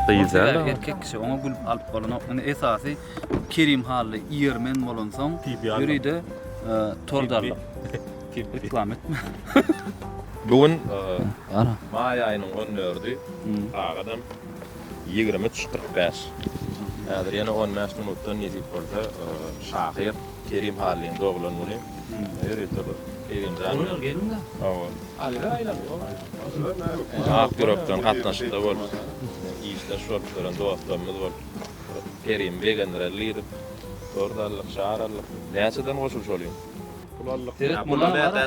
Gyz däl Sebäbi erkek kişi oňa gülüp alyp bolanok. Indi esasy Kerim Hally ýermen bolansoň ýörite tort aldyk. Reklama etme. Bu gün maý aýynyň on dördi, sagadam 23.45. Häzir ýene 15 minutdan nesip bolsa şahyr Kerim Hallyň doglan güni. Ýörite bir Kerimjan. Olar geliň-de. Hawa. Ak ýürekden gatnaşykda bolup, işdeş bolup ýören dostlarymyz bolup, Kerimi begendireli diýdik. Tort aldyk, şar aldyk. Näçeden goşulyşalyň? Pul aldyk. Seret muňa gara.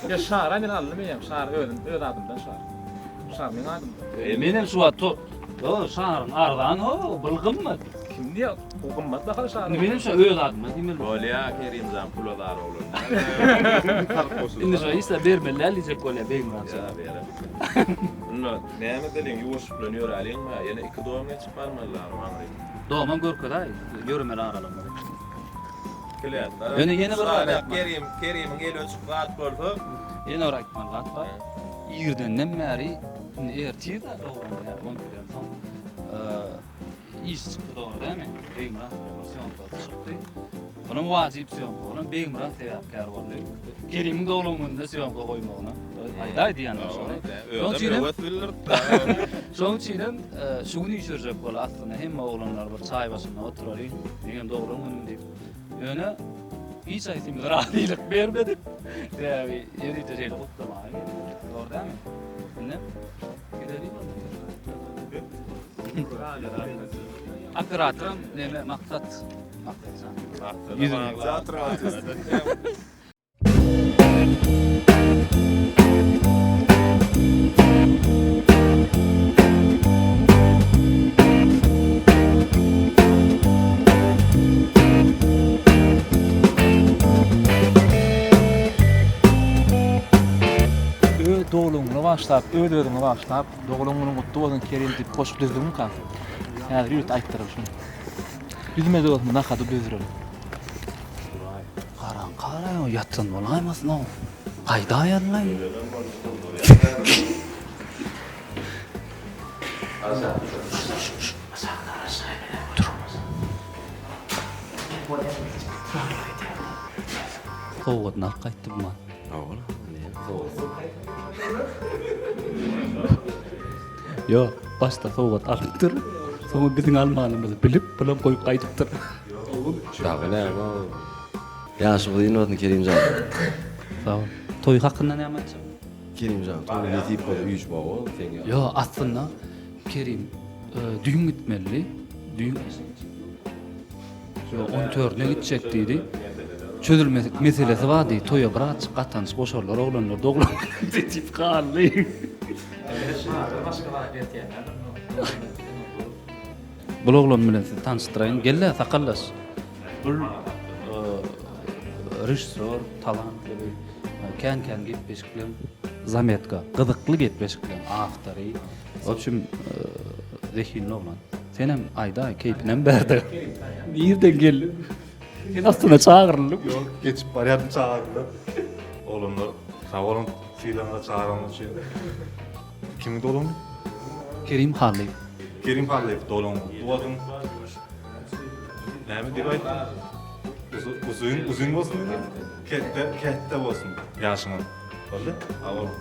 Ýa şara men aldym eýýäm, şar özüm, öz adymdan şar. Şar meň adymdan. Menem şu wagt tort. Ýo, şaryň arzan ho, bul gymmat. Kim diýýär? Bu gymmat bahaly şar. Indi menem şu öz adyma diýmeli. Bolýa Kerimjan pula zar oglan. Indi şu işe bermeli däl diýjek bolýar Begmyrat. Ýa berer. Indi näme edeliň ýuwaşlyk bilen ýöräliňmi? Ýene iki dom geçip barmalylar aňry. Domam görkezaý, ýöremeli aralygymyzy. Kiletler. Ýöne ýene bir zat aýtmaly. Kerim, Kerimiň eli öçük zat bolsa. Ýene bir aýtmaly zat bar. Irdenden bäri, indi ertir-de dogrumy ýa on ikiden soň iş çykdy dogry dälmi? Begmyrat bilen bir sýomkasy çykdy. Onuň wajyp sýomka bolan Begmyrat sebäpkär boldy. Kerimiň doglan gününde sýomka goýmagyna. Aýdaý diýenler şony. Şonuň üçin hem Şonuň üçin hem şu gün üýşürjek bol aslynda hemme oglanlar bir çaý başynda oturalyň. Meňem doglan günüm diýip. Ýöne hiç haýsymyz razylyk bermedik. Sebäbi ýörite şeýle gutlamaga geldik. Dogry dälmi? Indi gideliň onda. Operatoram neme Maksat. Maksatjan. Ýüzüni. Öz doglugyňy bagyşlap, öz-özüňi bagyşlap, doglan günüň gutly bolsun Kerim diýip goşgy düzdüňmika? Häzir ýurt aýtdyraly şuny. Düzmedik bolsa nakada düzdürelim. Garaňky araý ýatan bolaýmasyn ow. Gaýdaýalylaý. Sowgadyny alyp gaýtdy bu mal. Ýok, başda sowgat alypdyr. Soňra biziň almanymyzy bilip, bulam goýup gaýdypdyr. Dagy näme ol? Ýaşy uzyn bolsun Kerimjan. Sag bol. Toý hakynda näme aýtjak? Kerimjan toý nesip bolsa üýşme ol seň ýaly. Ýok, aslynda Kerim düýn gitmelidi. Düýn Ýok, on dördüne gitjek diýdi. Çözülmedik meselesi bar diýdi. Toýa birazjyk gatanç goşarlar oglanlar doglan diýip galdy. Bul oglan bilen sizi tanyşdyraýyn. Gel-le, sakallaş. Bul režissýor, talantly bir kän-kän gepleşikleň zametka, gyzykly gepleşikleň awtory. W obşem, zehinli oglan. Senem aýdaý, keýpinem bärde. Nirden geldiň? Sen aslynda çagyryldyň. Ýok, geçip barýardym çagyrdylar. Oglanlar, sag boluň sylagyňyza çagyranyňyz üçin. Kimiň doglan güni? Kerim Hallyýew. Kerim Hallyýew doglan güni gutly bolsun. Näme diýip aýtdyň? Uzyn, uzyn bolsun diýdim. Ketde, ketde bolsun ýaşyňyz. Boldy? Sag boluň.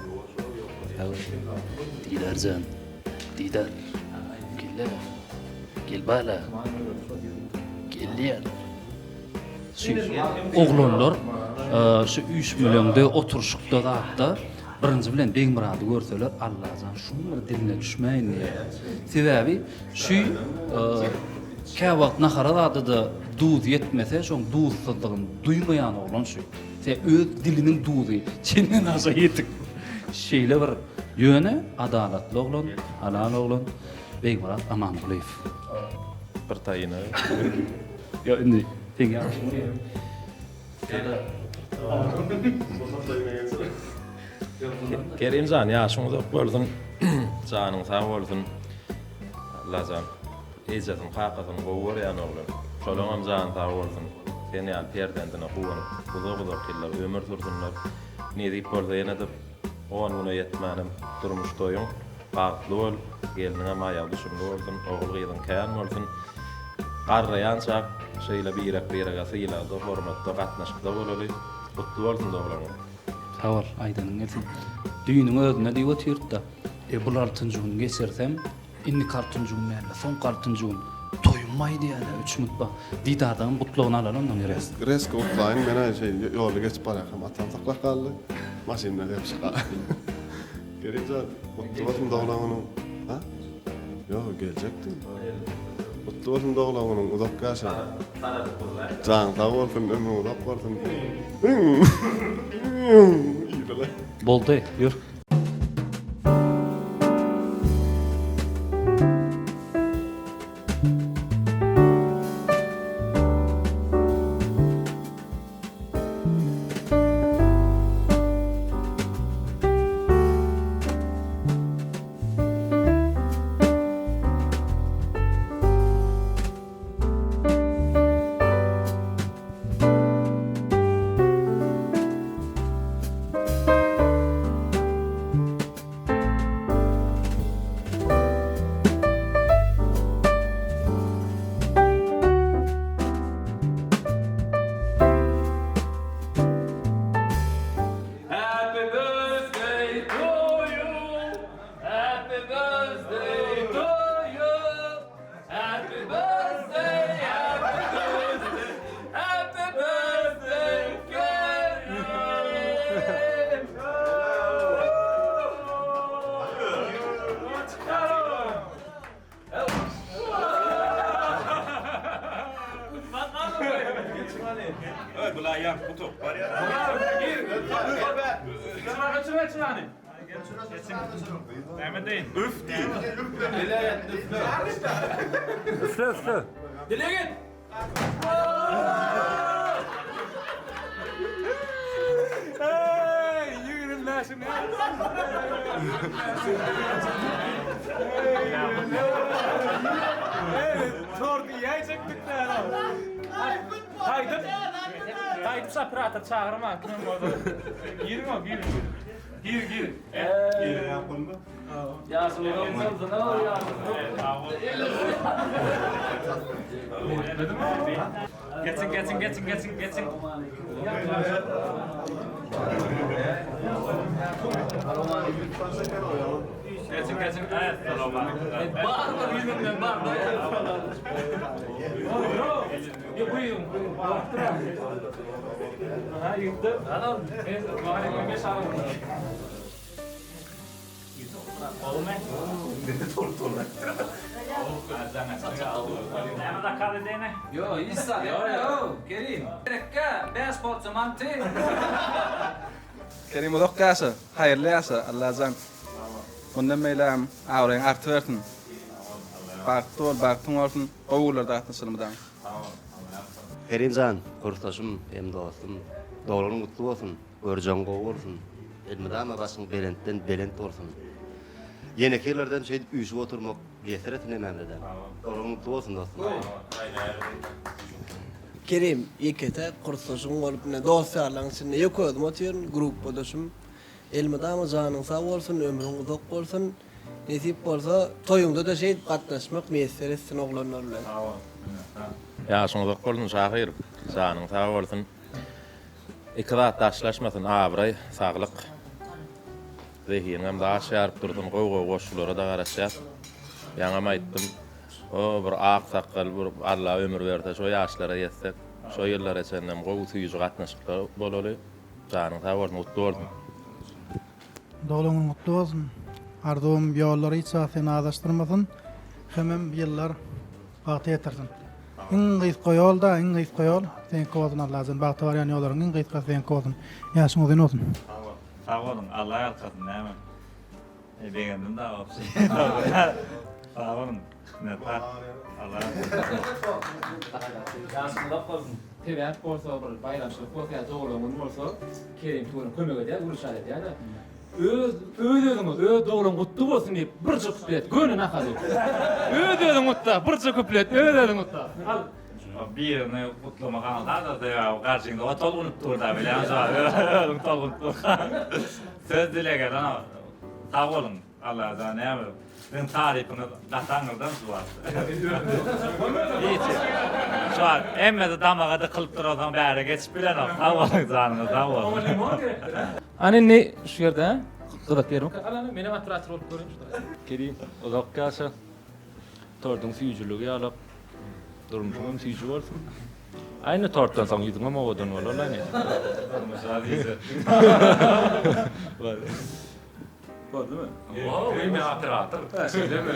Didarjan, Didar. Gel-le. Gel bala. Gel diýýän. Şu oglanlar şu üýşmeleňde, oturyşykda zatda birinji bilen Begmyrady görseler, Allajan şuň bir diline düşmäýin diýýär. Sebäbi şu käwagt nahara zada-da duz ýetmese, şoň duzsuzlygyny duýmaýan oglan şu. Se öz diliniň duzy çenden aşa ýetik. Şeýle bir ýöne adalatly oglan, halal oglan Begmyrat Amangulyýew. Bir taýyna. Ýok indi seň ýaşyň Kerimjan ýaşyň uzak bolsun, janyň sag bolsun. Allajan ejesini kakasyny gowy görýän oglan. Şolaňam jany sag bolsun. Sen ýaly perzendine guwanyp uzak uzak ýyllar ömür sürsünler. Nesip bolsa ýene-de on güne ýetmänem durmuş toýuň. Bagtly bol, gelniňem aýagy düşümli bolsun, ogul-gyzyň kän bolsun. Garraýançak şeýle birek-birege sylagda, hormatda, gatnaşykda bolaly. Gutly bolsun doglan gün. Sag bol, aýdanyň gelsin. Düýnüň özünde diýip otyrdy-da. E, bul altynjy güni geçirsem, indiki altynjy gün däl-de, soňky altynjy gün toýum baý diýýär-dä, üç minut bar. Didardaňam gutlagyny alaly ondan gerek. Rezko gutlaýyn, men-ä şeý ýolda geçip barýarkam atam saklap galdy. Maşyn bilen ýapyşyp galdy. Kerimjan, gutly bolsun doglan günüň. Ha? Ýok, geljekdi. Gutly bolsun doglan günüň, uzak ýaşa. Janyň sag bolsun, ömrüň uzak bolsun. Boldy, ýör. Happy birthday to you. Happy birthday to you. Happy birthday, happy birthday, happy birthday Kerim. Geçiň, geçiň, geçiň, geçiň, geçiň. Geçiň, geçiň. Bar bir ýüzünden bar. Ýok, hiç zat ýok, Kerim. Gerekkä, bäş porsiýa manty. Kerim uzak ýaşa, haýyrly ýaşa Allajan mundan beýlägem abraýyň artybersin. Bagtly bol, bagtyň bolsun, gowy günlerde gatnaşaly mydama. Kerimjan, kursdaşym hem dostum, doglan gutly bolsun! Görjegiň gowy bolsun. Elmydama başyň belentden belent bolsun. Ýeneki ýyllardan şeýdip üýşüp oturmak miýesser etsin hemmämize-de. Doglan gutly bolsun dostum. Kerim, ýeke-täk kursdaşyň bolup ine dost-ýarlaň içinde ýeke özüm otyryn, grupbadaşym. Elmydama janyň sag bolsun, ömrüň uzak bolsun. Nesip bolsa, toýuňda-da şeýdip gatnaşmak miýesser etsin oglanlar bilen. Ýaşyň uzak bolsun şahyr, janyň sag bolsun. Iki zat daşlaşmasyn, abraý, saglyk. Zehiniňem daş ýaryp dursun, gowy-gowy goşgulara-da garaşýas. Ýaňam aýtdym, o bir ak sakgal bir Alla ömür berse şo ýaşlara ýetsek, şo ýyllara çenlem gowy süýji gatnaşykda bolaly. Janyň sag bolsun, gutly bolsun. Doglan günüň gutly bolsun. Arzuwym ýollar hiç wagt seni azaşdyrmasyn. Hemem ýyllar bagta ýetirsin. Iň gysga ýol da iň gysga ýol seňki bolsun Allajan bagta barýan ýollaryň iň gysgasy seňki bolsun. Ýaşyň uzyn bolsun. Sag bol. Sag boluň. Alla ýalkasyn näme. Begendim da wapşe. Sag boluň. Minnetdar. Alla ýalkasyn. Ýaşyň uzak bolsun. Sebäp bolsa bir baýramçylyk bolsa ýa doglan gün bolsa Kerim tüweleme kömek edýär, gürşat edýär-de. Öz öz-özüňe öz doglan gutly bolsun diýip birje kuplet göni nahar et. Öz-özüňi gutla, birje kuplet öz-özüňi gutla. Al. Birini gutlamak aňsat-a sebäbi garşyňda o tolgunyp dur-da bilýäňmi özüň tolgunyp durkaň. Söz dile gelenok. Sag boluň. Allajan näme siziň tarypyňyz gaty aňyrdan şu wagt. Hiç. Şu wagt hemmesi damaga dykylyp duransoň bäri geçip bilenok. Sag boluň janyňyz sag bolsun. Oňa limon gerekdir a. Ana indi şu ýerde gyzyk ýeri. Al ana menem operator bolup göreýin şu taýda. Kerim uzak ýaşa. Torduň süýjüligi ýalak. Durmuşyňam süýji bolsun. Aýny tortdan soň ýüzüňem owadan bolar la nesip bolsa. Durmuşa diýjekdim. Boldumy? Wow, men operator. Şeýlemi?